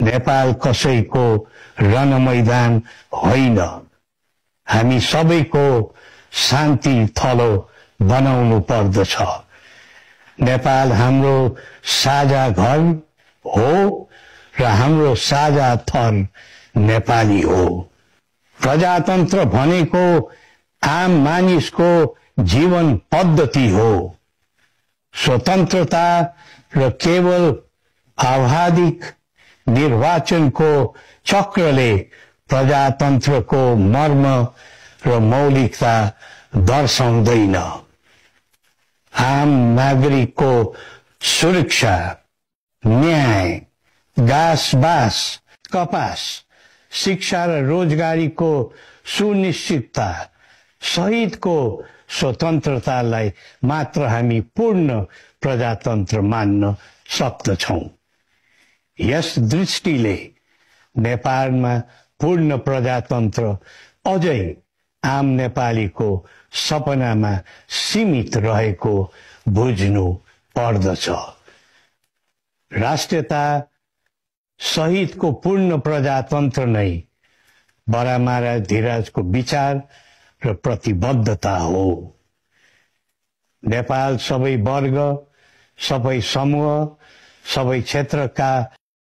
नेपाल कसैको रणमैदान होइन। हामी सबैको शान्ति थलो बनाउनु पर्दछ। नेपाल हाम्रो साझा घर हो र हाम्रो साझा थर नेपाली हो। प्रजातन्त्र भनेको आम मानिसको जीवन पद्धति हो। स्वतन्त्रता र केवल आवधिक निर्वाचनको चक्रले प्रजातन्त्रको मर्म र मौलिकता दर्शाउँदैन। आम नागरिकको सुरक्षा, न्याय, घाँस-बास, कपास, शिक्षा र रोजगारीको सुनिश्चितता सहितको स्वतन्त्रतालाई मात्र हामी पूर्ण प्रजातन्त्र मान्न सक्दछौं। यस दृष्टिले नेपालमा पूर्ण प्रजातन्त्र अझै आम नेपालीको सपनामा सीमित रहेको बुझ्नु पर्दछ। राष्ट्रियता सहितको पूर्ण प्रजातन्त्र नै बडा महाराज धीराजको विचार र प्रतिबद्धता हो। नेपाल सबै वर्ग, सबै समूह, सबै क्षेत्रका